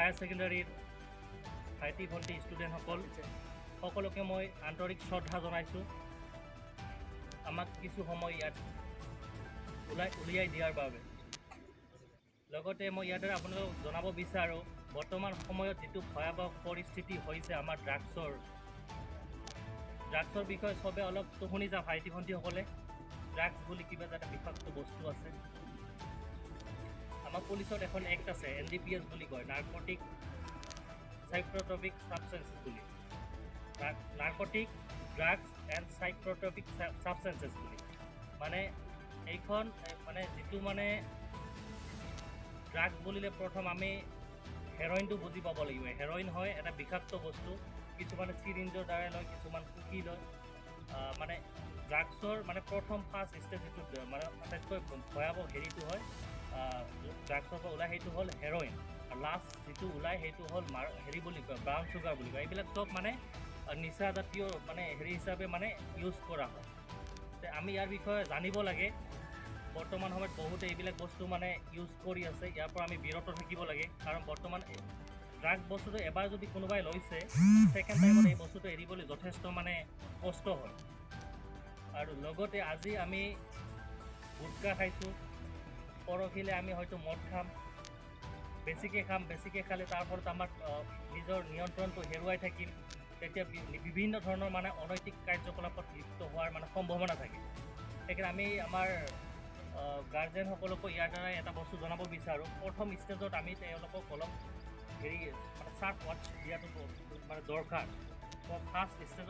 Higher ছেকেণ্ডাৰীৰ ভাইটি ভণ্টি ষ্টুডেণ্টসকল, সকলোকে মই আন্তৰিক শ্ৰদ্ধা জনাইছোঁ আমাক কিছু সময় ইয়াত উলিয়াই দিয়াৰ বাবে। লগতে মই ইয়াৰ দ্বাৰা আপোনালোকক জনাব বিচাৰোঁ, বৰ্তমান সময়ত যিটো ভয়াৱহ পৰিস্থিতি হৈছে আমাৰ ড্ৰাগছৰ বিষয়ে চবে অলপতো শুনিছা ভাইটি ভণ্টিসকলে। ড্ৰাগছ বুলি কিবা এটা বিষাক্ত বস্তু আছে। আমাৰ পুলিচত এখন এক্ট আছে, NDPS বুলি কয়, নাৰ্কটিক চাইক্ৰট্ৰপিক ছাবষ্টেঞ্চেছ বুলি, নাৰ্কটিক ড্ৰাগছ এণ্ড চাইক্ৰট্ৰপিক ছাবষ্টেঞ্চেছ বুলি। মানে এইখন মানে যিটো মানে ড্ৰাগছ বুলিলে প্ৰথম আমি হেৰইনটো বুজি পাব লাগিব। হেৰইন হয় এটা বিষাক্ত বস্তু, কিছুমানে চিৰিঞ্জৰ দ্বাৰাই লয়, কিছুমান কুকি লয়। মানে ড্ৰাগছৰ মানে প্ৰথম ফাৰ্ষ্ট ষ্টেজ যিটো মানে আটাইতকৈ ভয়াৱহ হেৰিটো হয় ড্ৰাগছৰ পৰা ওলায়, সেইটো হ'ল হেৰইন। আৰু লাষ্ট যিটো ওলায় সেইটো হ'ল হেৰি বুলি কয়, ব্ৰাউন চুগাৰ বুলি কয়। এইবিলাক চব মানে নিচা জাতীয় মানে হেৰি হিচাপে মানে ইউজ কৰা হয়। আমি ইয়াৰ বিষয়ে জানিব লাগে। বৰ্তমান সময়ত বহুতে এইবিলাক বস্তু মানে ইউজ কৰি আছে, ইয়াৰ পৰা আমি বিৰত থাকিব লাগে। কাৰণ বৰ্তমান ড্ৰাগছ বস্তুটো এবাৰ যদি কোনোবাই লৈছে, ছেকেণ্ড টাইমত এই বস্তুটো এৰিবলৈ যথেষ্ট মানে কষ্ট হয়। আৰু লগতে আজি আমি গুটকা খাইছোঁ, পৰহিলে আমি হয়তো মদ খাম, বেছিকৈ খাম। বেছিকৈ খালে তাৰ ফলত আমাৰ নিজৰ নিয়ন্ত্ৰণটো হেৰুৱাই থাকিম। তেতিয়া বিভিন্ন ধৰণৰ মানে অনৈতিক কাৰ্যকলাপত লিপ্ত হোৱাৰ মানে সম্ভাৱনা থাকে। সেইকাৰণে আমি আমাৰ গাৰ্জেনসকলকো ইয়াৰ দ্বাৰাই এটা বস্তু জনাব বিচাৰোঁ, প্ৰথম ষ্টেজত আমি তেওঁলোকক অলপ হেৰি মানে চাৰ্প ৱাটচ দিয়াটো মানে দৰকাৰ। ফাৰ্ষ্ট ষ্টেজত